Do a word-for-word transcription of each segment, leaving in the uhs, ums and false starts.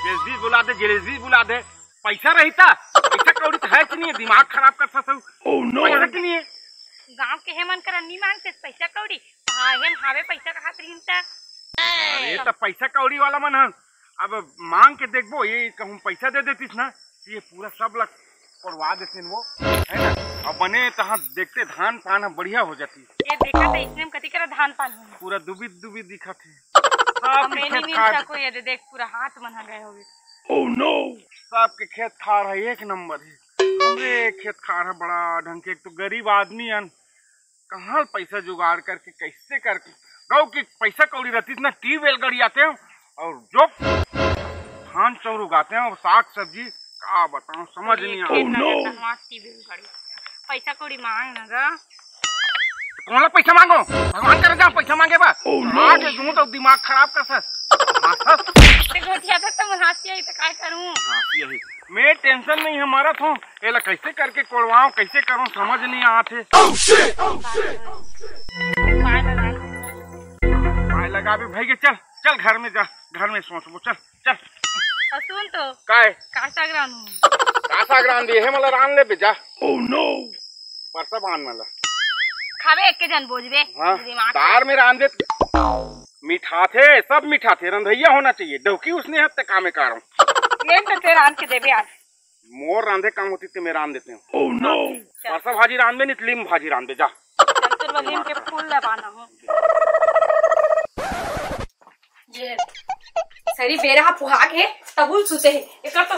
जेलेबी बुला दे, जेलेबी बुला दे। पैसा रही ता, पैसा कौड़ी तो है कि नहीं है, दिमाग खराब करता सब। Oh no! पैसा कि नहीं है? गांव के हे मन करा नहीं मांगते पैसा कौड़ी, हाँ, हम हावे पैसा कहा रही ता। अरे, तो पैसा कौड़ी वाला मन हम अब मांग के देखबो, ये कहूँ पैसा दे देतीस ना, ये पूरा सब ला करवा देते वो, है ना? अब बने तहाँ देखते धान पान ह बढ़िया हो जाती। ये देखा तो इसने हम कति करा धान पान हो। पूरा दुबी दुबी दिखत है। सब के मैंने खेत नहीं खार, कोई ये दे देख, पूरा हाथ मन ह गए होगे। Oh no! सबके खेत खार है एक नंबर है, हमरे खेत खार है बड़ा ढंग के। एक तो गरीब आदमी हन, कहाँ पैसा जुगाड़ करके, कैसे करके, गाँव की पैसा कौड़ी रहती ना, ट्यूबवेल गड़ियाते हैं और जो धान चाउर उगाते हैं और साग सब्जी, का बताऊं, समझ नहीं आता। Oh no! पैसा कौड़ी मांग ना गा। कौन ला पैसा मांगो? भगवान करे जा पैसा मांगे बा। Oh no! आज यूं तो दिमाग खराब कर सर। हाँ, सर। ते गोठिया पे तो मुहासी आई तो काय करूं? हाँ, यही। मैं टेंशन नहीं है, मरत हूँ। एला कैसे करके कोड़वाऊं, कैसे करूं, समझ नहीं आत हे। Oh shit! Oh shit! पाय लगाबे भाई के, चल, चल घर में जा, घर में सोचबो, चल, चल। और सुन तो। काय? का साग रांधूं? का साग रांध दिए हे, मला रांध ले बे, जा। Oh no! परसा बांध मला। खाबे एक के जन बोझबे। हाँ, दिमाग दार में रांध दे। मिठाथे, सब मिठाथे, रंधैया होना चाहिए। डौकी उसने हत्ते कामे कारण। ले तो तेरा रांध के देबे आज। मोर रांधे काम होती ते मैं रांध देते हूँ। Oh no! चल। परसा भाजी रांधबे, नहीं तो लीम भाजी रांधबे, जा। चल, तो लीम के फूल लगाना हो। ये सरी बेरा हा पुहाग हे, तहुल सुते हे। एकर तो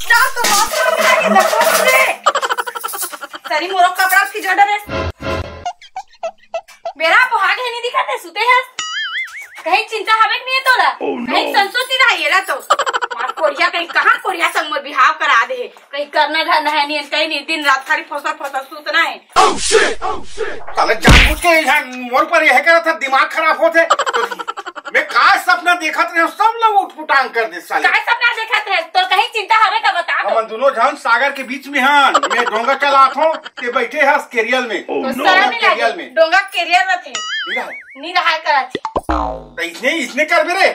जा तो बाथरूम में जाके देखो रे। सरी मोरो कपड़ा की जड़ रे। बेरा हा पुहाग हे, नहीं दिखत हे, सुते हे। कहीं चिंता हवे कि नहीं तोला? Oh no! कहीं संसो नहीं रहा ये ला तो। मार कोरिया कहीं कहाँ कोरिया संग मोर बिहाव करा दे हे। कहीं करना धरना है नहीं, कहीं नहीं, दिन रात खाली फसर फसर सुतना है। Oh shit! Oh shit! साले जानबूझ के यहाँ मोर पर यह करत हे, दिमाग खराब होत हे। तो मैं का सपना देखत रहे, सब लोग उठपुटांग कर दे साले। का सपना देखत रहे? तो कहीं चिंता हवे तो बता तो। हमन दोनों झन सागर के बीच में हन, मैं डोंगा चलात हूँ, ते बैठे हस केरियल में। Oh no! शर्म नहीं लगे? केरियल में। डोंगा केरियल में थे। नहीं रहा। नहीं रहा करत। तो इसने, इसने कर मेरे।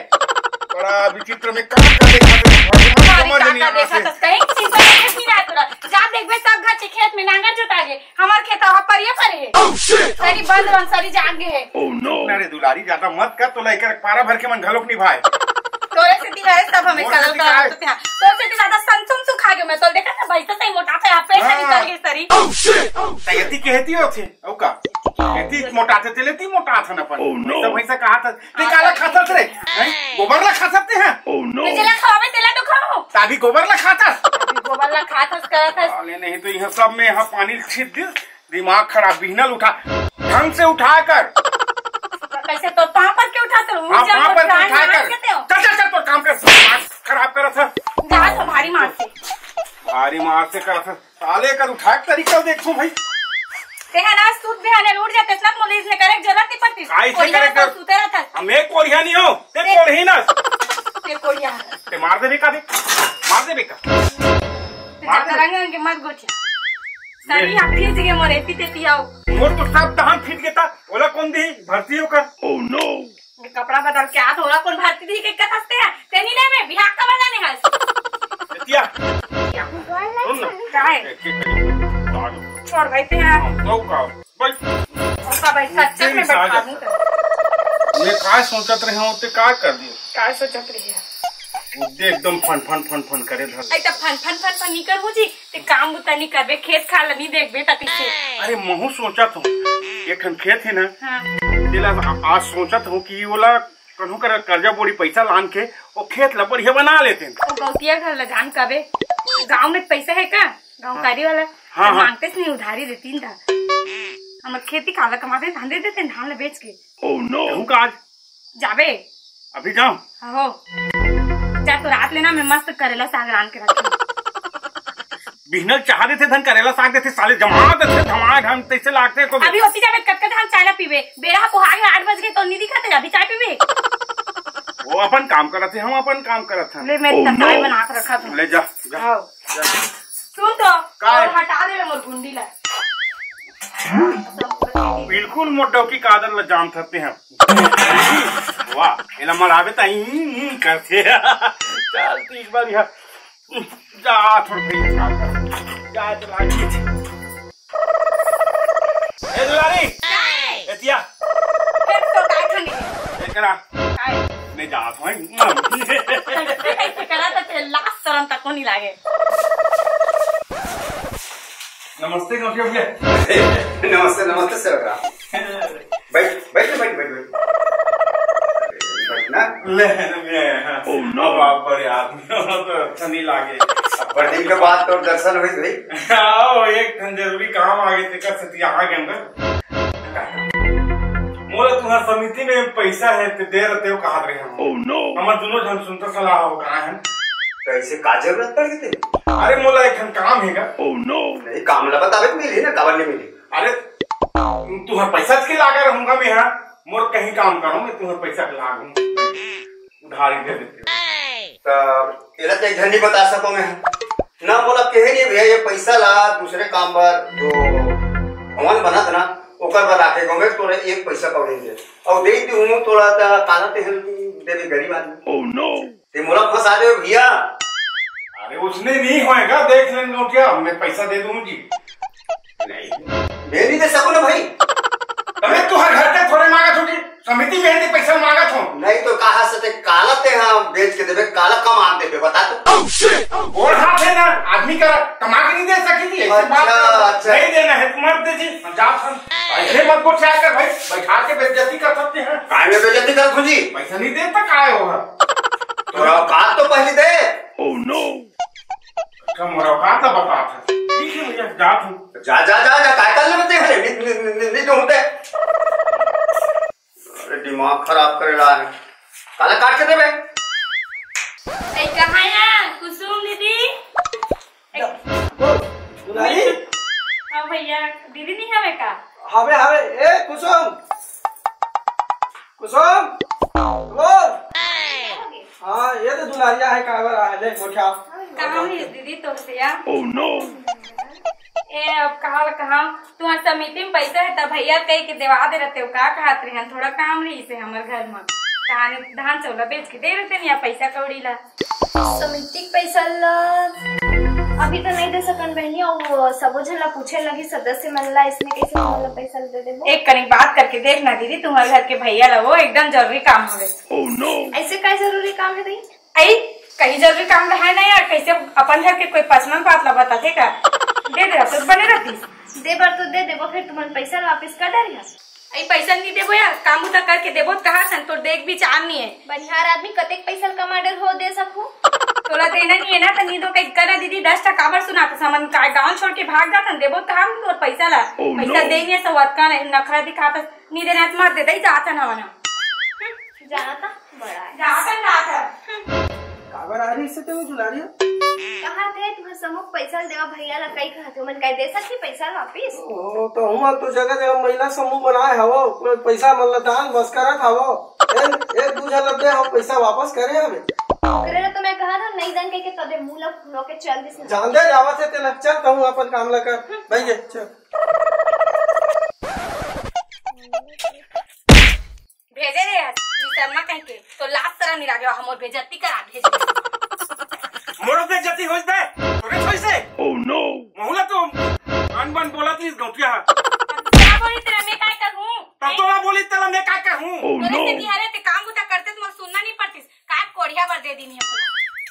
बड़ा विचित्र में का, का देखा थे, भगवान अरे समझ का, नहीं का आ रहा देखा थे। तो कहीं चिंता नहीं, नहीं रहा तोरा। जा देखबे सब घर के खेत में नांगर जोता गे। हमार खेत हवा परिये परे हे। Oh shit! सरी बंद रंग सरी जान गे हे। Oh no! अरे दुलारी, ज्यादा मत कर, तो लेकर पारा भर के मन घलोक निभाए। तोरे से दिवारे सब हमें मोर से कलर दिवारे। कलर होते हैं। तोरे से ज्यादा संसुम सुखा गए मैं तो। देखा ना भाई, तो सही मोटा पे आप पैसा हाँ। निकल गए सरी। Oh shit! Oh shit! कहती कहती हो थे। अउ का? एती मोटाथे, तेले ती मोटाथन अपन। Oh no! भैंसा, भैंसा कहा था, ते काला खाता थे रे? हैं? गोबर ला खाता थे, हैं? Oh no! ते जेला खवावे, तेला तो खाओ। ताभी गोबर ला खाता। अभी गोबर ला खात हस, करत हस। साले नहीं तो यहाँ सब में यहाँ पानी छीट दिस, दिमाग खराब, बिहनल उठा, ढंग से उठा कर। कैसे तो पाँव पर के उठा तो? हाँ, पाँव पर के उठा कर। चल, चल, चल, तो काम कर, दिमाग खराब करत है। जा तो भारी मार से। भारी मार से करत है। साले कर उठाए के तरीका देखो भाई। ते है ना, सूत बिहाने उठ जाते ना, पुलिस ने करे जरूरत नहीं पड़ती। काहे से कोरिया करे तो कर? सुते रहता। हम एक कोरिया नहीं हो, ते ते कोरिया ना। ते कोरिया। ते मार देबे का बे? मार देबे का? ते मार ज्यादा दे। रंग रंग के मत गोठिया। सरी आप फिर जगह मोरे पीते पियाओ। मोर तो सब दहन फिट गेता, ओला कौन दी? भर्ती होकर। Oh no! ये कपड़ा बदल के आ, थोड़ा कौन भर्ती दी के कथस ते है? तेनी ले में बिहार का बजाने हस। एतिया। सुन ना। काहे? एक, एक, एक, छोड़ भाई ते हैं। हाँ, तो का? भाई। उसका भाई सच्चे में बैठा दूँ तो। मैं का सोचत रहे हूँ, ते का कर दियो? का सोचत रहे हैं? वो दे एकदम फन, फन, फन, फन करे धर। आई तो फन, फन, फन, फन निकर हो जी। ते काम बुता नहीं करबे, खेत खार ला नहीं देखबे, तती से। अरे, महू सोचत हूँ, एक ठन खेत है ना, हाँ। तेला आ-, आज सोचत हूँ कि ओला कन्हू कर कर्जा बोड़ी पैसा लान के, वो खेत ला बढ़िया बना लेते हैं। वो गौतिया घर ला जान कबे, गाँव में पैसा है का? गाँव हाँ। कारी वाला, हाँ, हाँ। मांगते से नहीं, उधारी देती था। हम खेती काला कमाते, धान दे देते, धान ला बेच के। Oh no! कहूँ का आज? जाबे? अभी जाओ। हो। जा तो रात लेना, मैं मस्त करेला साग रांध के रखी। बिहनल चाह देथे, धन करेला साग देथे, साले जमा देथे, धमा धन तैसे लागथे को। अभी होती जाबे, कतका धान चाय ला पीबे? बेरा हा पोहागे आठ बज गए, तो नहीं दिखा थे, अभी चाय पीबे? वो अपन काम करत हे, हम अपन काम करत हन। ले, मैं Oh, चाय no। बना के रखा था। ले जा, जा। आओ। जा। सुन तो, का है? और हटा दे मोर गुंडी ला। बिल्कुल मोर डौकी का आदर ला जानत हते हैं। वाह, एला मराबे त हम्म, हम्म करथे। चल, ठीक बा भैया। जा, थोड़ा भैया, जा, जा, चला, खींच। ए दुलारी, काय? एतिया। फेर तो काय खाने? एकरा। काय? मैं जात हूँ। कैसे करा त तेरे लाज शरम तक को नहीं लागे। नमस्ते, नमस्ते भैया। नमस्ते, नमस्ते सर। बैठ, बैठ, बैठ, बैठ, बैठ। बैठ ना। ले, ले, हाँ। Oh, no। अब आप बड़े आदमी हो तो अच्छा नहीं लागे। अब बड़े दिन के बाद तो दर्शन हुई भाई। आओ, एक ठन जरूरी काम आ गए, तेकर सेती आ गए हम। मोला तुम्हार समिति में पैसा है, ते दे रहते हो, कहा रहे हम। Oh, no। हमर दोनों जन सुनता सलाह हो कहा है। तो ऐसे का जरूरत पड़ गई तेरे? अरे, मोला एक ठन काम है का? Oh, no। नहीं, काम ला बतावे तो मिली ना, काबर नहीं मिली? अरे, तुम्हार पैसा के लागा रहूंगा मैं यहाँ, मोर कहीं काम करो, मैं तुम्हार पैसा के लागू। उधारी दे देते हो। त एला तो एक झन नहीं बता सको मैं। ना मोला कहे नहीं भैया, ये पैसा ला दूसरे काम बर जो भवन बनत ना, ओकर बर राखे कहूँ, तोरे एक पैसा कौड़ी नहीं दे। और दे दी हूँ तोला त काला ते देवे गरीब आदमी। Oh, no। ते मोला फंसा दे भैया। अरे उसने नहीं होएगा, देख लेंगे क्या, मैं पैसा दे दूँ जी। नहीं, मैं नहीं दे सकूँ ना भाई। अरे तू हर घर के थोड़े मांगत हो जी, समिति में ही पैसा मांगत हो। नहीं तो कहा से ते काला ते हाँ बेच के देबे, काला कमा देबे, बता तू। Oh, shit। गोड़ हाथ है ना, आदमी का कमा के नहीं दे सकी थी, ऐसी अच्छा, बात है। अच्छा। नहीं देना है तो मत दे जी, हम जात हम। ऐसे मत गोठिया कर भाई, बैठा के बेइज्जती कर सकते हैं। काय में बेइज्जती कर तुझी? पैसा नहीं देता काय होगा? तो बात तो पहले दे। Oh, no। अच्छा, मोर औकात ला बतात है। ठीक है भैया, जात हूँ। जा, जा, जा, जा, काय कर ले बते हरे? नि, नि, नि, नि, नि, तो होते। अरे, दिमाग खराब करे ला है। काला काट के देबे। ए, कहाँ है कुसुम दीदी? ए, ओ, दुलारी? हाँ भैया, दीदी नहीं हवे का? हवे, हवे। ए, कुसुम। कुसुम। कुसुम। हाँ, ये तो दुलारिया है, काबर आ, ले, गोठिया। कहाँ हुई दीदी तोर से यार? Oh, no। ए, अब कहा, कहा, तुम्हार समिति में पैसा है, तब भैया कह के देवा दे रहते हो, का कहत रहे हैं, थोड़ा काम रही से हमर घर में, धान, धान चौला बेच के दे रहते नहीं, पैसा कौड़ी ला। समिति के पैसा ला अभी तो नहीं दे सकन बहनी, और सबो झन ला पूछे लगी सदस्य मन ला, इसमें कैसे हमन ला पैसा दे देबो? एक कनिक बात करके देख ना दीदी, तुम्हारे घर के भैया ला, वो एकदम जरूरी काम हवे। Oh, no। ऐसे का जरूरी काम है दीदी? आई, कहीं जरूरी काम रहा है ना यार, कैसे अपन घर के कोई पर्सनल बात ला बताथे का? दे दे, अब तो बने रहती। दे बर तो दे देबो, फिर तुमन पैसा वापस कर डारी। आई, पैसा नहीं देबो यार, काम बुता करके देबो, कहा सन तो देख विचार नहीं है। बनिहार आदमी कतेक पैसा कमा डर हो दे सकू? तोला देना नहीं है ना, तो नहीं दो कहीं करा दीदी, दस टका काबर सुना तो सामान का गांव छोड़ के भाग जातन, देबो तो हम तोर पैसा ला। Oh, पैसा no। दे नहीं है, सवाद का नहीं, नखरा दिखाता, नहीं देना तो मत दे दे, जातन हवा ना। जाना था, बड़ा है। जातन ना था। काबर आ रही से तो दुलारिया? कहा थे तुम्हारे समूह पैसा देवा भैया ला, कई कहा थे, मन कह दे सकती पैसा वापिस? ओ, तो हम तो जगह जगह महिला समूह बनाए हवो, कोई पैसा मन ला दान बस करत हवो। एक, एक दू झन ला दे, हम पैसा वापस करे हवे। ओकरे ला तो मैं कहा था, नहीं दन कह के तदे मुंह ला फुलो के चल दिस ना। जान दे, जावत है तेला, चल कहूँ अपन काम ला कर। भाई ये, चल। भेजे रे यार, निसरमा कह के, तो लाज शरम नहीं लागे, हमर बेइज्जती करा भेजे। मोरो बेइज्जती होइस बे, तोरे होइस से? Oh, no। महुला तो अनबन बोलत रहिस गौटिया। क्या बोली तेरा, मैं काय करूं? तब तोला बोली तेला मैं काय करूं? Oh, तोरे से no। निहारे ते काम बुता करते तो मोर सुनना नहीं पड़तीस। काय कोढ़िया बर दे दीनी है पूरा।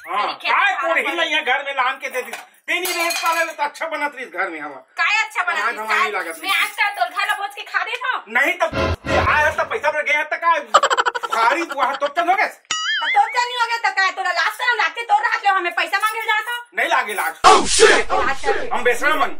हाँ, खाली खेत काय में कोढ़ी खाना नहीं है, घर में लान के दे दी। तेनी रेस पाले ले तो अच्छा बनत रहिस घर में हवा। काय अच्छा बनत आज रहिस? हमारी काय? लागत मैं रहिस। आज तक तोर घर ला बोझ के खा देत हूँ। नहीं तब तू आए हस तब पैसा पर गए हस तब का भारी बुआ तो चल हो गए। तो तोर चल नहीं हो गया तो काय? तोरा लाज शरम लागते तोर रात ले हमें पैसा मांगे जात हो। नहीं लागे लाज। Oh, shit। लाज शरम। हम बेसरा मन।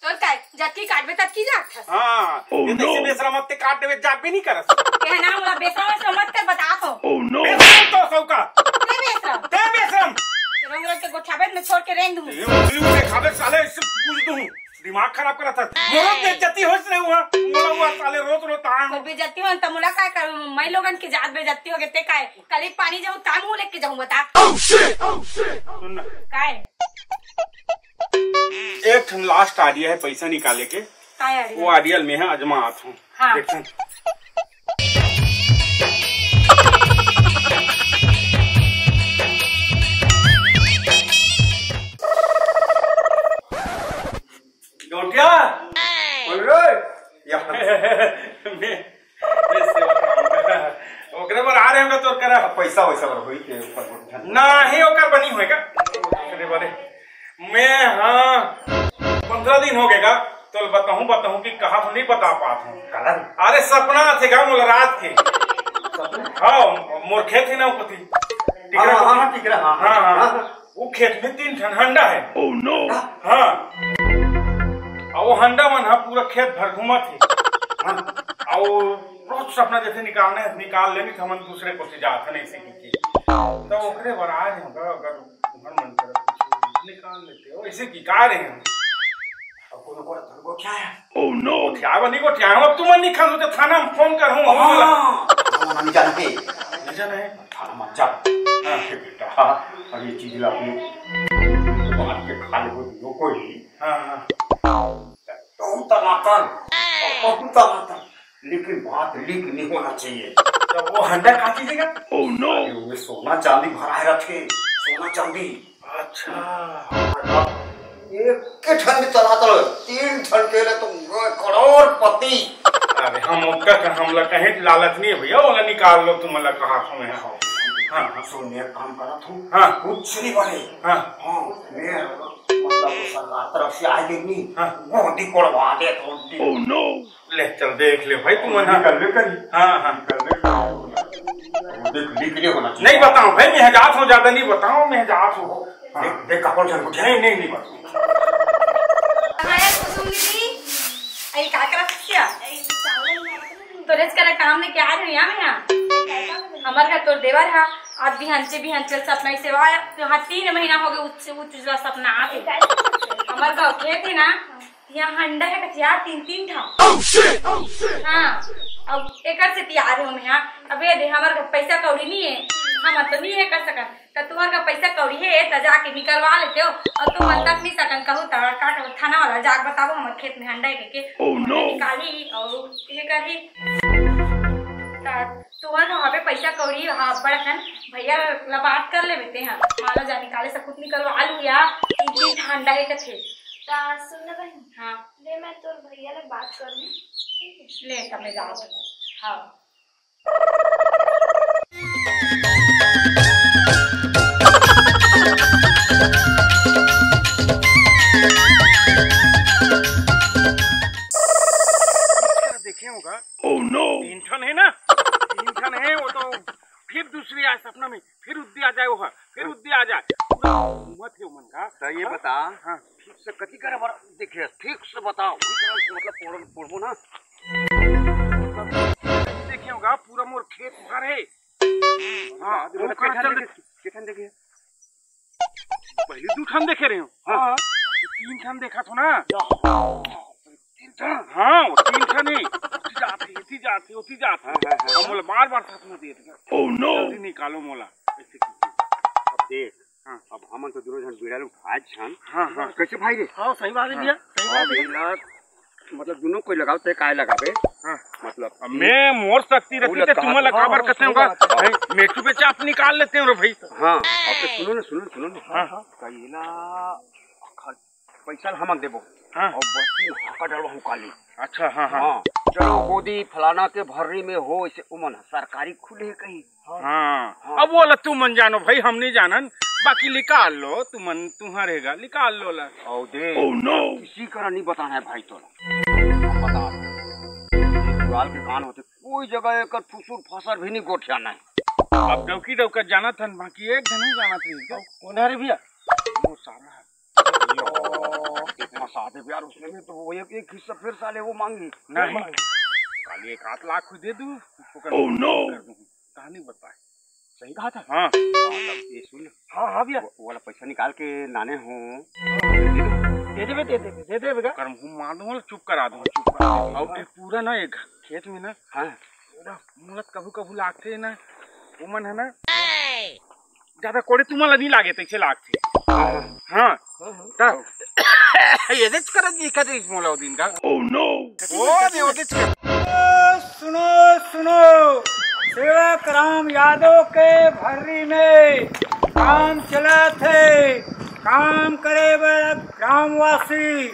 तोर काय? जतकी काटबे ततकी जात हस। हाँ, Oh, ये तो इसे no। बेसरा मत ते काट देवे जाबे नहीं करस। कहना मोला बेसरा मत समझ कर बता तो। Oh, no। बेसरा तो सौका। ते बेसरा। ते बेसरा। तेरा मोला के गोठाबे में छोड़ के रेंग दूँ। ये उंगली में खाबे साले, इससे पूछ दूँ। दिमाग खराब करा था। मोरो बेइज्जती होइस रे हुआ। मोला हुआ साले रोत रोत आए पर हो। बेइज्जती हो त मोला काय करूँ? मैं लोगन की जात बेइज्जती हो गए ते काय? कल ही पानी जाऊँ ताम हूँ लेके जाऊँ बता। Oh, shit। Oh, shit। सुन ना। काय? एक ठन लास्ट आइडिया है पैसा निकाले के। काय आइडिया? वो आइडिया में है, आजमा आत हूँ। हाँ। देखते हैं। गौटिया, बोल रे। या। मैं, मैं सेवा कराऊंगा। ओकरे बर आ रहे होंगे तोर करा। पैसा वैसा बर होई के ऊपर बर ध्यान। नहीं, ओकर बनी होएगा। ओकरे बारे। मैं, हाँ, पंद्रह दिन हो गएगा। तो बताऊं, बताऊं कि कहा तो नहीं बता पात हूँ। काला रे? अरे सपना आथे गा मोला रात के। सपना? हाँ, मोर खेत है ना वो पति। हाँ, हाँ, हाँ, ठीक है, हाँ, हाँ, हाँ, हाँ। हाँ। वो खेत में तीन ठन हंडा है। Oh no! हाँ। और वो हंडा मन हा पूरा खेत भर घूमत है। हाँ। और रोज सपना जैसे निकालना है, निकाल लेनी, तो हमन दूसरे कोती जात है, नहीं सीखी की। तो ओकरे बर आ रहे हो, अगर तुम्हार मन करे, निकाल लेते हो, ऐसे की का रहे हो? अब कोनो को रतन को क्या है? Oh no! क्या बनी को क्या? हम अब तुमन नहीं खान तो थाना में फोन कर हूँ, हाँ, हाँ, नहीं जाना है। नहीं जाना है? थाना मत जा। हाँ। बेटा, अब ये चीज ला अपने बांट के खा ले, वो कोई। हाँ, हाँ। तुम टमाटर, तुम टमाटर, लेकिन बात लीक नहीं होना चाहिए। तो वो हंडा का चीज है? Oh no! अरे, वो सोना चांदी भरा है रखे, सोना चांदी। अच्छा। एक के ठन भी चला तो तीन ठन के ले तुम करोड़पति। अरे हम ओकर का हमला कहीं लालच नहीं है भैया, ओला निकाल लो, तुम ला कहा हमें। हाँ, हाँ। सुन, मैं काम करत हूँ। हाँ। कुछ नहीं बने। हाँ। हाँ, मैं मतलब सरकार तरफ से आए नहीं। हाँ। गोदी कोड़वा दे, गोदी। Oh no! ले चल देख ले भाई, तुम ना निकल ले कहीं। हाँ, हाँ। निकल ले कहीं। देख, लीक नहीं होना चाहिए। नहीं बताओ भाई, मैं जात हूँ, ज्यादा नहीं बताओ, मैं जात हूँ। देख, देख, कपड़ झलक उठे। नहीं, नहीं, नहीं बताओ। हाय कुसुम दीदी, आई का करत हसिया? तोरेच करा काम लेके आ रही हूँ यहाँ। हमार घर तोर देवर हा, आज भी हंचे भी हंचे सपना ही सेवा आया। तो हाँ, तीन महीना हो गए, उच्च उच्च सपना आते। हमार गाँव खेत है ना, यहाँ हंडा है कचिया तीन तीन ठा। Oh shit! Oh shit! हाँ, अब एकर से तैयार हो मैं। हाँ, अब ये दे, हमारे घर पैसा कौड़ी नहीं है, हम तो नहीं है कर सकत। तो तुम्हारे घर पैसा कौड़ी है तो जाके निकलवा लेते हो, और तुम मन तक नहीं सकन कहू तो का कहू, थाना वाला जाके बताओ हमारे खेत में हंडा है के। Oh no! निकाली और ये करी। तो तुम्हारे घर पे पैसा कौड़ी, हाँ, बड़कन भैया ला बात कर ले बेटे। हाँ, माला जा निकाले सब कुछ निकलवा लू या, तीन तीन ठा हंडा है कथे। तो सुन ना बहन, हाँ। ले, मैं तोर भैया ले बात कर लूँ, ठीक है? ले, तब मैं जाओ। हाँ। देखे होगा। Oh no! तीन ठन है ना, तीन ठन है, वो तो फिर दूसरी आए सपना में, फिर उद्दी आ जाए, वो फिर उद्दी आ जाए, पूरा घूमत है मन का। तो ये हाँ? बता, हाँ। ठीक से कति करे बर देखे, ठीक से बताओ। ठीक से मतलब पढ़-, पढ़बो ना। देखे होगा, पूरा मोर खेत भर है। हाँ, वो वो कहाँ केठन चल देखे, केठन देखे? पहले दू ठन देखे रहे हो। हाँ। हाँ। तीन ठन देखा थो ना। तीन ठन? हाँ, वो तीन ठन ही। उठी जात है, इठी जात है, उठी जात है। हाँ, हाँ, हाँ। अब मोला बार-बार साथ में देत है। Oh no! जल्दी निकालो मोला। ऐसे कीजिए। अब देख, हाँ। अब हमन तो दोनों झन बिड़ल उठाए छन। हाँ, हाँ। कैसे भाई रे? हाँ, सही बात है हाँ। भैया, सही बात अब है। इला, मतलब दोनों कोई लगाओ, ते काय लगाबे? हाँ। मतलब अब मैं मोर शक्ति रखी ते तुमन लगाओ। हाँ, हाँ, कते होगा? भाई, मैं चुपे चाप निकाल लेते हो रे भाई। हाँ, अब तो सुनो ना, सुनो ना, सुनो ना। हाँ, हाँ। कहिला खर-, पैसा हमन देबो। हाँ। और बस्ती में हाका डलवा हूँ काली। अच्छा, हाँ, हाँ। हाँ, चलो गोदी फलाना के भर्री में हो, इसे उमन सरकारी खुले है कहीं। हाँ। हाँ। अब वो ला तुमन जानो भाई, हम नहीं जानन, बाकी निकाल लो तुमन, तुम्हारे गा, निकाल लो ला। और दे, Oh no! किसी करा नहीं बताना है भाई तोला। हम बता दे। ये दीवाल के कान होते, कोई जगह एक फुसुर फसर भी नहीं गोठियाना है। अब डौकी डौका जाना थन, बाकी एक दिन नहीं जाना थी। कौन है रे भैया? वो सारा है। यो, कितना साथ है यार, उसने भी तो वो एक, एक हिस्सा फिर साले वो मांगी। नहीं। काली एक आध लाख को दे दूं, उसको कर Oh no! कर दूं। कहानी बताए। सही कहा था। हाँ। हाँ, तब ये सुन। हाँ, हाँ भैया। वो, वो वाला पैसा निकाल के नाने हो। दे देबे, दे देबे, दे देबे का? कर मुंह मार दूंगा, चुप करा दूंगा, चुप करा दूंगा। और फिर पूरा ना एक खेत में ना, हाँ। पूरा मुलत कभू कभू लागते ना, वो मन है ना, ज्यादा कोड़े तुमन ला नहीं लागे, तैसे लागथे। हाँ। हाँ, हाँ। ता-, ये देख कर दिखा दे इस मोला वो दिन का। Oh no! ओ दे, वो देख कर। सुनो, सुनो, सेवक राम यादव के भर्री में काम चलत हे। काम करे बर ग्रामवासी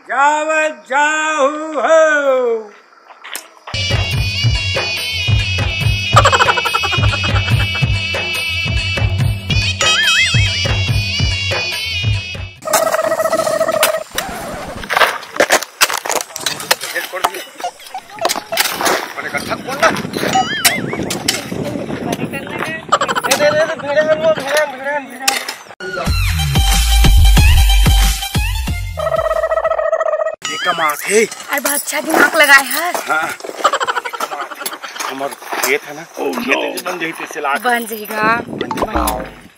जावत जाहू हो। ये कमात हे। अरे, बहुत अच्छा दिमाग लगाए है। हाँ। हमर खेत है ना, खेत में बन जाही, तैसे लाग। बन जाएगा। बन जाही।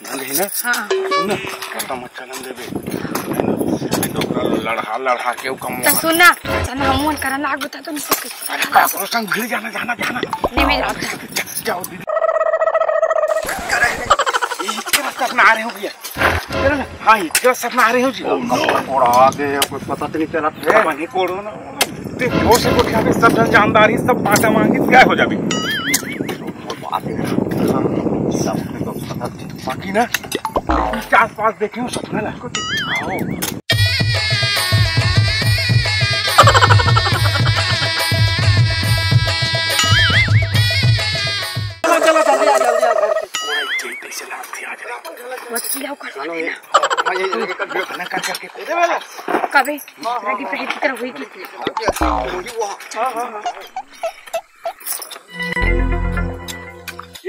बन जाही ना? हाँ। सुन ना, कतम अच्छा नाम देबे। डोकरा लड़हा, लड़हा के ऊ कमवा। तो सुन ना, चल ना, हम मन करन लाग बता तो नहीं सके। अरे, का सोचन भिड़ जाना, जाना, जाना। नहीं, मैं जाता। जा, जाओ दीदी। करे, ये क्या सपना आ रहे हो भैया? हाँ, ये क्या सपना आ रहे हो जी? Oh, no। कोड़ा आ गए, कोई पता तो नहीं चला। ए, बने कोड़ो ना। देख, जोर से कोठिया पे सब जन जानदारी, सब बाटा मांगी, क्या हो जाबी? बाकी ना, चार पांच देखे हो सपना ना। चलो, चलो, जल्दी आ, जल्दी आ, घर पे। वकील आओ, कर देना। कबे? इस तरह की पहली तरह हुई कि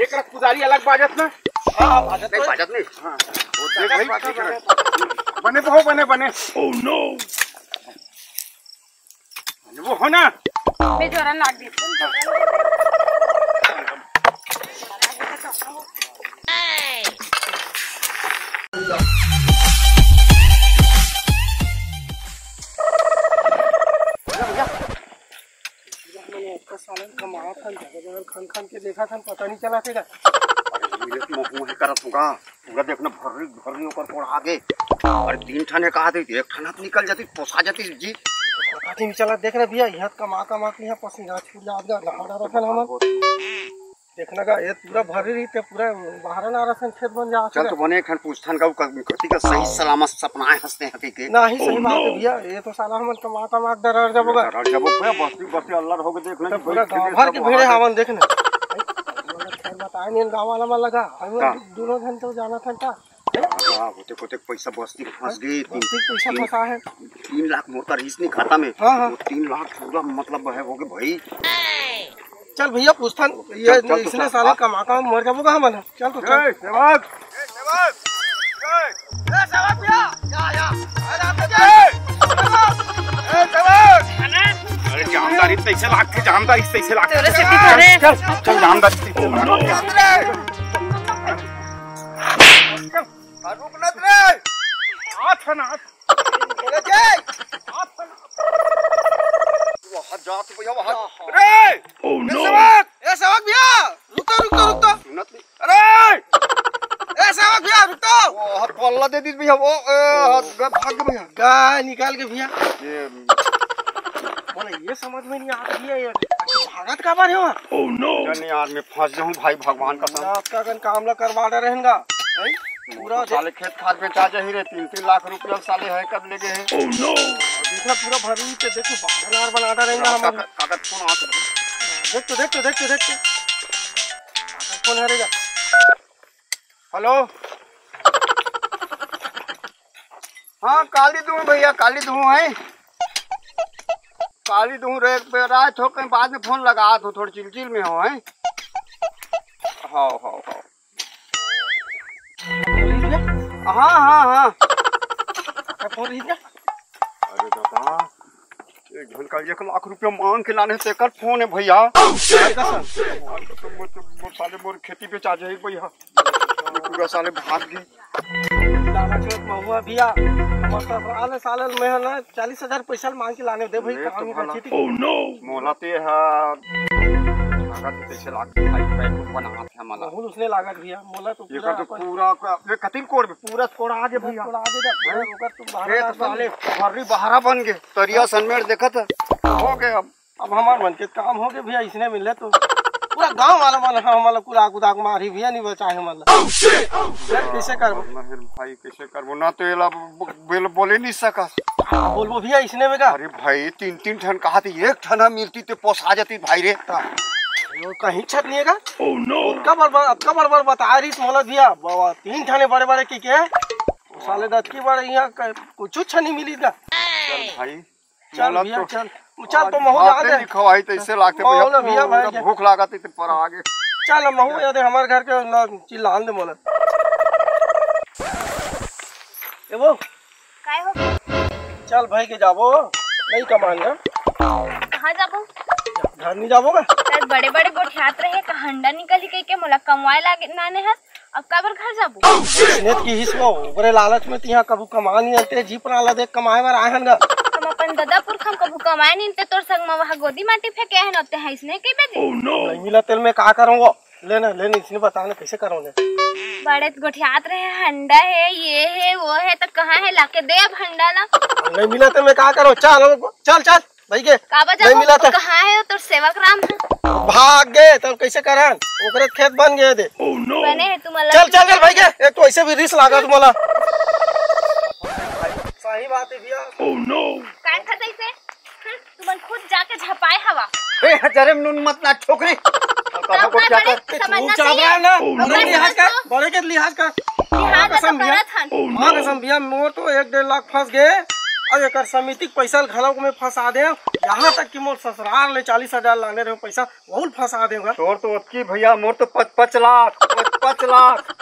एक रख पुजारी अलग बाजत ना। हाँ, हाँ, बाजत नहीं, तो बाजत नहीं। हाँ। वो देख भाई, बाजत, बाजत। बने तो हो, बने, बने। Oh, no। वो हो ना। मैं जोरन लाग दी। सालन कमात हन, जगह जगह खन खन के देखत हन, पता नहीं चला तेला। अरे, मिलत महू है करत होगा। पूरा देखना भर्री भर्री ओकर कोढ़ा गे। अरे तीन ठन हे कहा थे, एक ठन निकल जाती, पोसा जाती जी। पता नहीं चला, देख रहे भैया, यहाँ कमा कमा के यहाँ पसीना छूट जात गा, लहरा रखन हमन। देखना का, ये पूरा भर्री रही ते पूरा बाहर ना रखन, खेत बन जा। चल तो बने एक ठन पूछथन का, उ क-, कति का सही सलामत सपना है, हंसते हंसते के। नहीं, सही बात है भैया, ये तो साला हमन कमा कमा के दरर जबो गा। दरर जबो भैया, बस्ती बस्ती अल्लर होके देख ले, पूरा गांव भर के भीड़ है, हमन देख ना। बताए नहीं गांव वाला मन लगा, हम दोनों घंटे जाना था। हाँ, होते होते पैसा बस्ती फंस गई। बस्ती पैसा फंसा है। तीन लाख मोर का रहीस नहीं खाता में। हाँ, हाँ। वो तीन लाख पूरा मतलब है हो गए भाई। चल भैया, पूछथन, ये चल, चल तो इसने चल। साले कमा कमा मर जाबो का हमन। चल तो चल। ए, सेवक। ए, सेवक। ए, सेवक भैया, या, या। अरे, आप ए, सेवक। ए, सेवक। अरे, जानदारी तैसे लागथे, जानदारी तैसे लागथे। तोरे से भी करे। चल, चल, जानदारी तैसे लागथे। रुक न रे। हाथ है ना, हाथ। बोले जय। हाथ है ना। वहाँ जात भैया, वहाँ। रे। Oh, ए no। सेवक, ए सेवक भैया, रुक तो, रुक तो, रुक तो। सुनत नहीं। अरे। ए सेवक भैया, रुक तो। वो हाथ पल्ला दे दी भैया, वो, ए, हाथ ग-, भाग गया भैया। गाय निकाल के भैया। ये बोले, ये समझ में नहीं आता भैया, ये भागत काबर है वहाँ? Oh, no। नहीं यार, मैं फंस जाऊँ भाई, भगवान कसम। आपका कन काम ला करवा डरे रहेंगा, हैं? पूरा तो दे- साले खेत खाद बेचा जाही रे, तीन तीन लाख रुपया साले है कब ले गए हैं। Oh, no। देखना पूरा भरी पे देखो, बाहर बना डरे रहेंगा हम। काका, काका फोन आ तो। देख तो, देख तो, देख तो, देख तो। काका फोन हरेगा। हेलो। हाँ, काली दूँ भैया, काली दूँ है। काली दूँ रे, एक बेर आए थो, कहीं बाद में फोन लगा थो, थोड़ी चिलचिल में हो, हैं? हाँ, हाँ, हाँ। हाँ, हाँ, हाँ। अरे दादा, एक झन का एक लाख रुपया मांग के लाने से कर फोन है भैया। भगवान कसम, मोर, मोर साले मोर खेती बेचा जाही भैया। ये पूरा साले भाग गए। दादा चोट महुआ भैया, मतलब साले, साले में है ना, चालीस हजार पैसा मांग के लाने दे भाई, ये काम तो नहीं भला। ठीक है। Oh, no। मोला ते हा, लागत पैसे लाग भाई, पैसे बना है मला। बहुत उसने लागत भैया, मोला तो ये पूरा कर तो अपन पूरा का, ये कतिन कोड़ में, पूरा कोड़ आगे भैया। कोड़ आगे जा, पूरा ओकर तो ये तो बाहर साले भर्री बहरा बन गए, तरिया सनमेर देखत है। हो गए अब। अब हमार मन के काम हो गए भैया, इसने मिले तो। पूरा गांव वाला मन ह हमन ला कुदाक उदाक मारही भैया, नहीं बचाए हमन ला। यार, कैसे करबो? नहीं भाई, कैसे करबो? ना तो एला ब-, ब-, बोल-, बोले नहीं सकस। बोलबो भैया, इसने में का? अरे भाई, तीन तीन ठन कहा थे, एक ठन ह मिलती ते पोसा जाती भाई रे। वो कहीं छत नहीं है का? अतका बड़ बड़, अतका बड़ बड़ बता रही मोला भैया, बाबा, तीन ठने बड़े बड़े की के, वो साले दतकी बड़े यहाँ क-, कुछ अच्छा नहीं मिली का। चल भाई, चल मोला भैया, तो चल। चल तो आज महू भाते जा दे। नहीं खवाई, तो इससे लागते महू भैया, ना भैया, भाई पूरा के। भूख लागत है, तो पर आगे। चल, महू जा दे, हमारे घर के ना चिल्लान दे मोला। ए वो, काय हो? चल भाई के जाबो, नहीं कमाएंगे। कहाँ जाबो? घर नहीं जाबो का? तेरे बड़े बड़े गोठियात रहे, का हंडा निकली कह के मोला कमवाए लागे नाने हस। अब काबर घर जाबो? इसने की हिस वो, ओकरे लालच में तिहा कभू कमा नहीं आते, जीप वाला देख कमाए बर आए हन गा। हम अपन ददा पुरखा म कभू कमाए नहीं ते तोर संग म वहाँ गोदी माटी फेंके हन, ते हैं इसने कही बेदे। नहीं मिला तेल में का करूँ वो? ले ना, ले ना, इसने बता ना कैसे करूँ ने। बड़े गोठियात रहे, हंडा है, ये है, वो है, तो कहाँ है? लाके दे अब हंडा ला। नहीं मिला तेल में का करूँ? चल, चल, चल। भाई के काबर नहीं जाबो? मिला था। कहाँ है वो तोर सेवक राम ह? भाग गे, तब कैसे करन? ओकरे खेत बन गए दे। बने है तुम अलग चल, चल, चल, भाई के, एक तो ऐसे भी रिस लागा तुम्हाला। सही बात है भैया। काय था ऐसे? हम्म, तुमन खुद जाके झपाए हवा। ए, जरे नून मत ना छोकरी। कहाँ को क्या कर? समझना चाहिए। ना, अपने लिहाज का, बड़े के लिहाज का। लिहाज तो कसम भैया। करत हन। माँ कसम भैया, मोर तो एक डेढ़ लाख फंस गए। अब एकर समिति के पैसा घलो में फंसा दे। यहाँ तक कि मोर ससुराल ले चालीस हजार लाने रहे पैसा, वहू ल फंसा देगा। तोर तो ओतकी भैया, मोर तो पच पच लाख, पच पच लाख।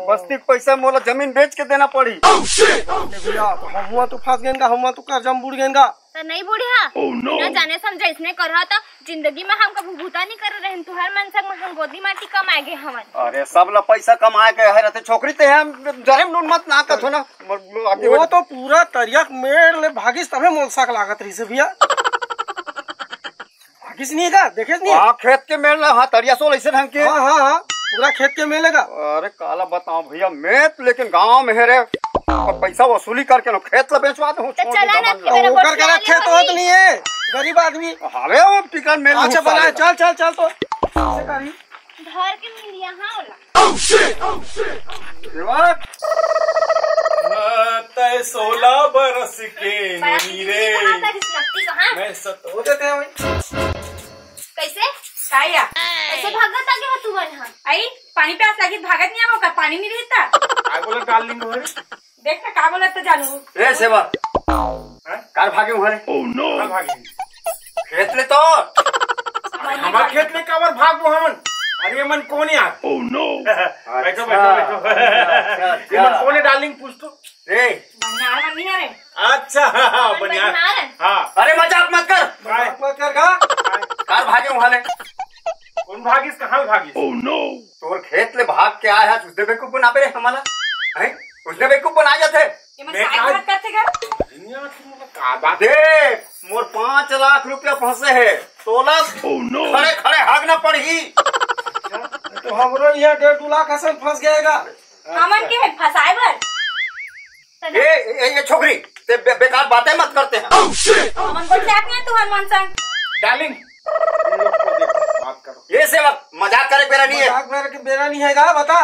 बस्ती के पैसा मोला जमीन बेच के देना पड़ी। अरे भैया, तो हम हुआ तो फंस गए गा, हम हुआ तो कर्जा में बुड़ गए गा। तो नहीं बुढ़िया, बिना जाने समझे इसने करहा तो जिंदगी में हम कभी भूता नहीं करे रहन। तुहर मन संग में हम गोदी माटी कमाए गए हवन। अरे सब ला पैसा कमाए गए है रहते छोकरी ते हम जरे में नून मत ना कथो ना। वो तो पूरा तरिया मेड़ ले भागिस तभे मोल साक लागत रही से भैया। भागिस नहीं का, देखे नहीं? हाँ, खेत के मेड़ ले, हाँ, तरिया सोल ऐसे ढंग के। हाँ, हाँ, हाँ, पूरा खेत के मेड़ लेगा। अरे काला बताओ भैया, मैं तो लेकिन गांव में है रे, और पैसा वसूली करके ना खेत ला बेचवा दूं, तो छोड़ दे चला ना, गमन ला। मेरा ओकर बोटिया करा ले खेत होत नहीं है, गरीब आदमी। अरे वो टिकट मेड़ अच्छा, बना, चल, चल, चल तो। ऐसे करी। धर के मिल यहाँ होला। देवा। ना तय सोलह बरस के बड़ा नहीं रे। कहाँ था, रिश्वती कहाँ? मैं सत- हो देते हैं भाई। कैसे? काया? कैसे भागत आगे हो तुमन ह? आई, पानी प्यास लगी, भागत नहीं आवो का? पानी नहीं रहता। काय बोले डार्लिंग हो रे? देख ना, का बोलत तो जानू। ए सेवा। हैं? कार भागे हुआ रे। कहाँ भागे? खेत ले तो। अरे, हमार खेत ले काबर भागबो हमन? अरे, ये मन कौन यार? बैठो, बैठो, बैठो। अच्छा, अच्छा, अच्छा। ये मन कौन है डार्लिंग, पूछ तो। ए। बनिहार मन नहीं है रे। अच्छा, हमन बनिहार। बनिहार है। हाँ। अरे, मजाक मत कर। काय? मजाक मत कर का? कार भागे हुआ ले। कौन भागिस, कहाँ भागिस? तोर खेत ले भाग के आए हस, उसने बेवकूफ बनाबे रे हमला, हैं? उसने बेवकूफ बनाए जाथे। ये मैं मैं काय काज बात करथे गा? दुनिया की मतलब का बात? देख, मोर पाँच लाख रुपया फंसे है, तोला खड़े खड़े हागना पड़ही। तो हमरो यहाँ डेढ़ दो लाख असन फंस गएगा। हमन के है फंसाए बर? ए, ए, ए, छोकरी, ते बे-, बेकार बातें मत करते हैं। हमन गोठियात नहीं है तुहर मन संग। डार्लिंग, तुम लोग को देखो, बात करो। ये सेवक, मजाक करे बेरा नहीं है। मजाक करे के बेरा नहीं है का, बता।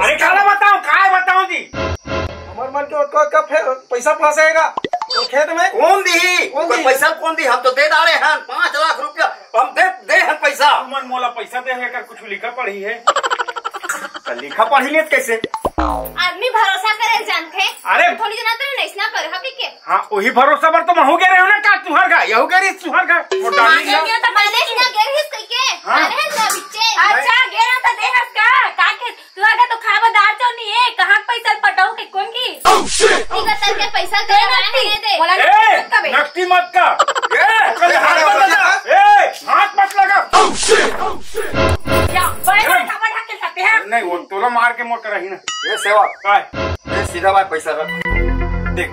अरे काला बताओ, काय बताओ जी? हमर मन के ओतका, ओतका फे-, पैसा फंसेगा तो खेत में। कौन दी? कौन दी? पैसा कौन दी? हम तो दे डाले हैं पाँच लाख रुपया, हम दे, दे हैं पैसा। तुमन मोला पैसा दे हैं, कर कुछ लिखा पढ़ी है। तो लिखा पढ़ी नहीं तो कैसे? आदमी भरोसा करे जानथे। अरे। थोड़ी जना तो नहीं ना करे, हाँ, पी के। हाँ, वही भरोसा पर तो महू गे रहे हो ना, का तुहर का, यहू गे रही तुहर का। वो डाली हाँ, ना। ये तो पहले ही ना गे रही कह के। हाँ। अरे ना बिच्चे। अच्छा, गे रहा तो दे हस का, का के तुहर का तो खाबो दार चौनी है, कहाँ पैसा पटाऊ के कौन की? Oh, shit। ठीक है, सर के पैसा दे रहा है, ये दे। बोला ए, ना, कबे। नकटी मत कर। ए, ओकर हाथ मत लगा। ए, हाथ मत लगा। Oh, shit। या, बड़े बड़े कपड़ा ढक के सकते हैं। नहीं, वो तोला मार के मोट रही ना। ये सेवा। काय? ये सीधा बात पैसा रख। देख,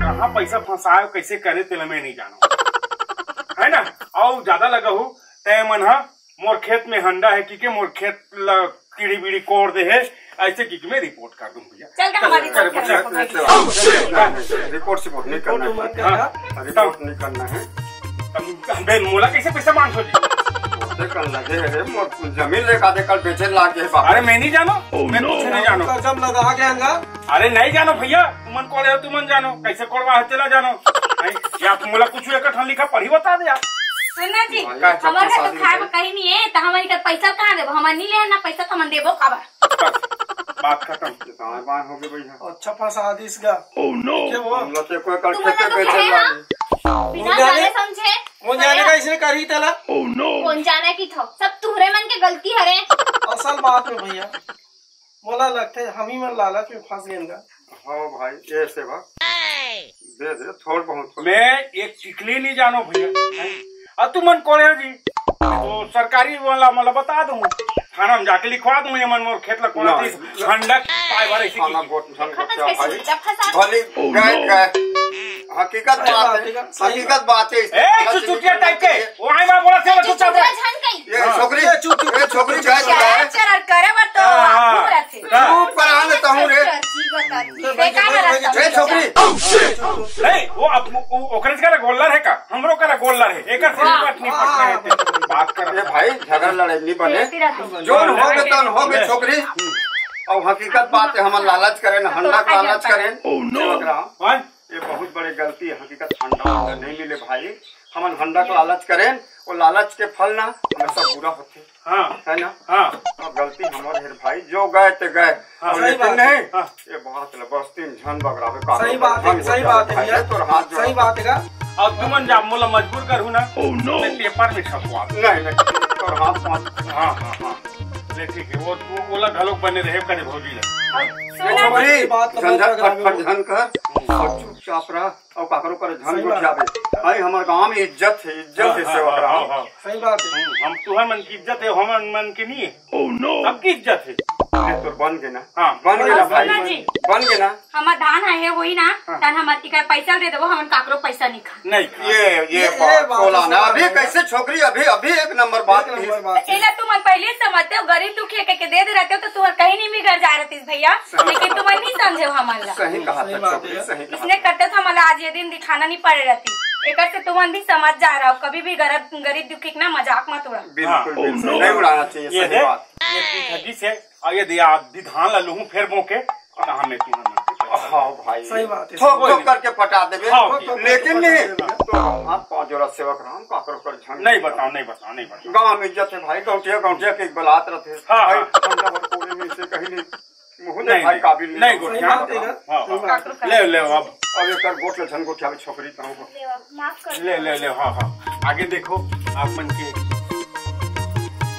कहाँ पैसा फंसाए, कैसे करे, तेला मैं नहीं जानव। है ना? अउ ज्यादा लगा हो, तय मन हा, मोर खेत में हंडा है, कि के मोर खेत ला कीड़ी बीड़ी कोड़ दे है, ऐसे कि मैं रिपोर्ट कर दूं भैया। चल, तो हमारी चल, रिपोर्ट चल, कर। चल, चल, रिपोर्ट सिपोर्ट नहीं करना है। रिपोर्ट मत करना। हाँ, रिपोर्ट नहीं करना है। तब, बे, मोला कैसे पैसा मांग सो जी? कल लगे रे, मोर जमीन लेका दे, कल बेचे लागे बाप। अरे मैं नहीं जानो, मैं कुछ नहीं जानो। कसम लगा के अंगा। अरे नहीं जानो भैया, तुमन कोड़े हो, तुमन जानो, कैसे कोड़वा है तेला जानो। नहीं, या तुम मोला कुछ एक ठन लिखा पढ़ी बता दे यार। सुन ना जी, भाई, हमारे घर तो खाए में कहीं नहीं है, तो हमारी का पैसा कहाँ देबो? हमारे नहीं ले ना पैसा, तो हम देबो खाबा। बस, बात खत्म। दाएं बाएं हो गए भैया। अच्छा फंसा दिस गा। Oh no। क्या हुआ? हम लोग के कोई तुम कल खेते लोग बेचे हैं ना? लागे। बिना कौन जाने? जाने समझे। कौन जाने का इसने करी तला? Oh no। कौन जाने की था? सब तुहरे मन के गलती हरे। असल बात में भैया, मोला लगथे हम ही मन लालच में फंस गेन गा। हाँ भाई, ये सेवा दे दे, थोड़ बहुत। मैं एक टिकली नहीं जानो भैया। अब तुमन कोड़े हो जी, तो सरकारी वाला मतलब बता दूं, थाना में जाके लिखवा दूं, ये मन मोर खेत ला कोड़ा ना। थी, झंडक पाए वाले इसी थाना की। गोट झंडक देखा था क्या कैसे भाई? जब फंसा भली गए, गए। हकीकत बात है, हकीकत बात है। ए, तू चुटिया टाइप के, वो आई मां बोला से तू चुप रह। झन कहीं। ये हाँ। छोकरी, ये चुप, चुप, ये छोकरी चुप, जाए चुप। तो जाए। चरर करे बर तो हाँ, हाँ। आगू रहते। हाँ। चुप करा ना तहूँ रे। चर्ची बताती। बेकार रहता ए है। छोकरी। नहीं, वो अब वो, वो ओकरे से करा गोल्लर है का? हमरो करा गोल्लर है। एकर से वाह। निपट, निपट हाँ, रहे थे। बात कर। ए भाई, झगड़ा लड़ाई नहीं बने। खेलती रहती। जोन हो गए, तन हो गए, छोकरी। अब हकीकत बात है, हम लालच करें, हंडा का लालच करें। Oh no। समझ रहा हूँ। हाँ? ये बहुत बड़े गलती है, हकीकत हंडा वंडा नहीं मिले भाई। हमन हंडा के लालच करेन, वो लालच के फल ना हमेशा बुरा होथे। हाँ। है ना? हाँ। अब गलती हमर हे भाई, जो गए ते गए। हाँ। और सही लेकिन बात है। नहीं, हाँ। ये बात ल बस्ती में झन बगरावे का सही बात है, झन सही बगरावे बात है भाई, भैया। ये तोर हाथ जोड़ सही बात है का? अब तुमन जा, मोला मजबूर करू ना, Oh no। मैं पेपर में छपवा दूं। नहीं, नहीं, तोर हाथ मत। हाँ, हाँ, हाँ। ले ठीक है, वो, वो, ओला घलोक बने रहे करे भौजी ला। ये छोकरी, बात तो झंझट बगरावे फटफट हो। झन कर, और चुपचाप रह। अउ काकरो कर झन सही बात। गोठियाबे। भाई, हमर गांव में इज्जत है, इज्जत हाँ, है हाँ, सेवक हाँ, राम। हाँ, हाँ। सही बात है। हम, हम तुहर मन की इज्जत है, हमर मन के नहीं है। Oh no। सबकी इज्जत है। अरे, तोर बन गे ना? हाँ। बन गे ना भाई? सुना जी। बन गे ना? हमर धान है, है वही ना, हाँ। तन हमर इकर पैसा दे देबो, हमन काकरो पैसा नहीं खा। नहीं खा। ये, ये ये, ये बात बात बोला तो ना। सही अभी है। कैसे छोकरी, अभी, अभी एक नंबर बात एक कही। नंबर बात है। एला तुमन पहले समझते हो, गरीब दुखिया के, के दे दे रहते हो, तो तुहर कहीं नहीं बिगड़ जा रहती भैया। सही लेकिन कहा। तुमन नहीं समझे हो हमन ला। सही कहा सही था बात छोकरी, है। सही कहा इसने था। करते तो हमला आज ये दिन दिखाना नहीं पड़े रहती। एकर से तुमन भी समझ जा रहा हो, कभी भी गरब-, गरीब दुखी के ना मजाक मत उड़ा। बिल्कुल, हाँ। बिल्कुल। Oh, no। नहीं उड़ाना चाहिए, ये सही दे, बात। ये पीठगी से, और ये दिया, आधी धान ला लूहूं, फिर बोके, कहाँ में तुम्हें मिलती पैसा? हाँ भाई। सही बात है। थोक, थोक करके पटा देबे। हाँ, लेकिन नहीं, हाँ। तो हाथ पाँव जोड़ा सेवक राम, काकरो कर झन नहीं बताओ, नहीं बताओ, नहीं बताओ। गाँव में इज्जत है भाई, गौटिया, गौटिया के एक बलात रहते। हाँ, भाई, हाँ। हम तो कोई नहीं से कहीं नहीं। मुँह नहीं, भाई, नहीं, काबिल नहीं नहीं। गोठिया। सही बात है ना? हाँ, हाँ। सही बात है। ले, ले, अब। अब एकर गोठ ले झन गोठियावे छोकरी कहूँ को। ले, माफ कर ले, दो। ले, ले, हाँ, हाँ। आगे देखो, आप मन के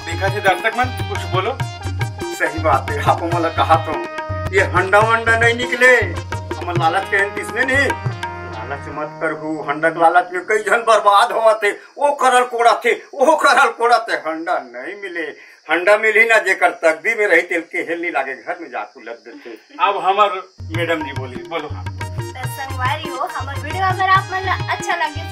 देखा थे दर्शक मन, कुछ बोलो। सही बात है, आप मोला कहा तो ये हंडा वंडा नहीं निकले, हम लालच के हैं किसने नहीं, लालच मत करहू, हंडा के लालच में कई झन बर्बाद होवत हे, वो करल कोड़त हे, वो करल कोड़त हे, हंडा नहीं मिले। हंडा मिलही ना, जेकर तकदीर में रही, तेल के हेल नहीं लागे, घर में जाके लग देते। अब हमर मैडम जी बोली, बोलो। हाँ। त संगवारी हो, हमर वीडियो अगर आप मन ला अच्छा लगे